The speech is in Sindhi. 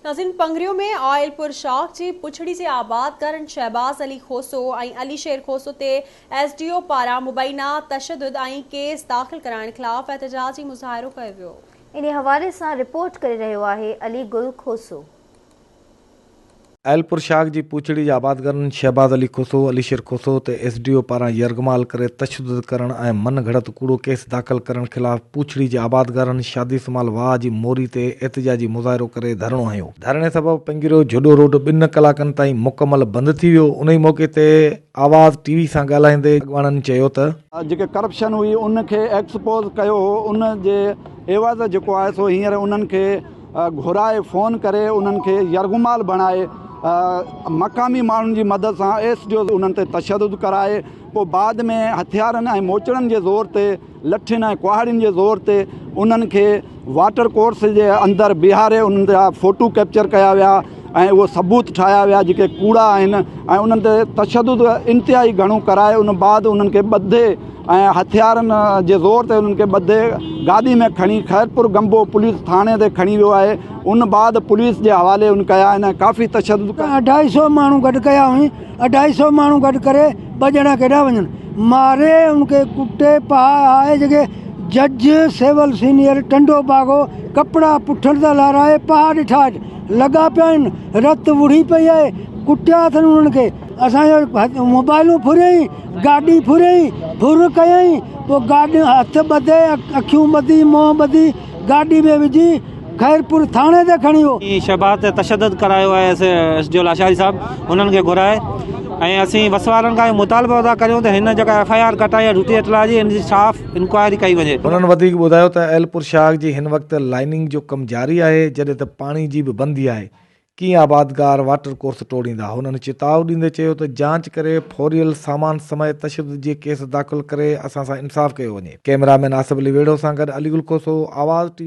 ناظرين پنگريو ۾ آئل پور شاخ جي پڇڙي جي آبادگارن شهباز علي کوسو ۽ علي شير کوسو تي ايس ڊي او پاران مبينا تشدد ۽ ڪيس داخل ڪرائڻ خلاف احتجاجي مظاهرو ڪيو ويو. انهي حوالي سان رپورٽ ڪري رهيو آهي علي گل کوسو. آئل پور شاخ جي پوڇڙي جي آبادگارن شهباز علي کوسو، علي شير کوسو تي ايس ڊي او پاران يرغمال ڪري تشدد ڪرڻ ۽ من گهڙت ڪوڙو ڪيس داخل ڪرڻ خلاف پوڇڙي جي آبادگارن شادي سمال واهه جي موري تي احتجاجي مظاهرو ڪري ڌرڻو هنيو. ڌرڻي سبب پنگريو جهڏو روڊ ٻن ڪلاڪن تائين مڪمل بند ٿي ويو. انهي موقعي تي آواز ٽي وي سان ڳالهائيندي اڳواڻن چيو ته. جيڪي ڪرپشن هئي ان کي ايڪسپوز ڪيو هو ان جي عيوض جيڪو آهي سو هينئر انهن کي گهرائي فون ڪري انهن کي يرغمال بڻائي مقامي ماڻهن جي مدد سان ايس ڊي او انهن تي تشدد ڪرائي پوء بعد ۾ هٿيارن ۽ موچڙن جي زور تي لٺين ۽ ڪهاڙين جي زور تي انهن کي واٽر ڪورس جي اندر بيهاري انهن جا فوٽو ڪيپچر ڪيا ويا ۽ اهو ثبوت ٺاهيا ويا جيڪي ڪوڙا آهن ۽ انهن تي تشدد انتهائي گهڻو ڪرائي ان بعد انهن کي ٻڌي ۽ هٿيارن جي زور تي انهن کي ٻڌي گاڏي ۾ کڻي خيرپور گمبو پوليس ٿاڻي تي کڻي ويو آهي ان بعد پوليس جي حوالي ان ڪيا آهن ۽ ڪافي تشدد اڍائي سو ماڻهو گڏ ڪيا هئين اڍائي سو ماڻهو گڏ ڪري ٻه ڄڻا ڪيڏا وڃن ماري ان کي ڪٽي پها آهي جيڪي جج سول سينيئر ٽنڊو باگو ڪپڙا پٺن تان لارائي پها ڏٺا لڳا پيا آهن رت وڙهي پئي آهي ڪٽيا اٿن انهن کي اسان جو موبائلون ڦريائين گاڏي ڦريائين، ڦر ڪيائين، پوء گاڏي هٿ ٻڌي، اکيون ٻڌي، منهن ٻڌي، گاڏي ۾ وجهي خيرپور ٿاڻي تي کڻي ويو. شهباز تي تشدد ڪرايو آهي ايس ڊي او لاشاري صاحب انهن کي گهرائي ۽ اسين وس وارن کان اهو مطالبو ٿا ڪريون ته هن جيڪا ايف I R ڪٽائي آهي ڊيوٽي اطلاع جي ان جي صاف انڪوائري ڪئي وڃي. هنن وڌيڪ ٻڌايو ته ايلپور شاخ جي هن وقت لائننگ جو ڪم جاري آهي جڏهن ته پاڻي جي به بندي آهي ڪيئن آبادگار واٽر ڪورس ٽوڙيندا؟ هنن چتاء ڏيندي چيو ته جاچ ڪري ڦوريل سامان سميت تشدد جي ڪيس داخل ڪري اسان سان انصاف ڪيو وڃي. ڪئميرا مين آصف علي ويڙهو سان گڏ علي گل کوسو، آواز ٽي.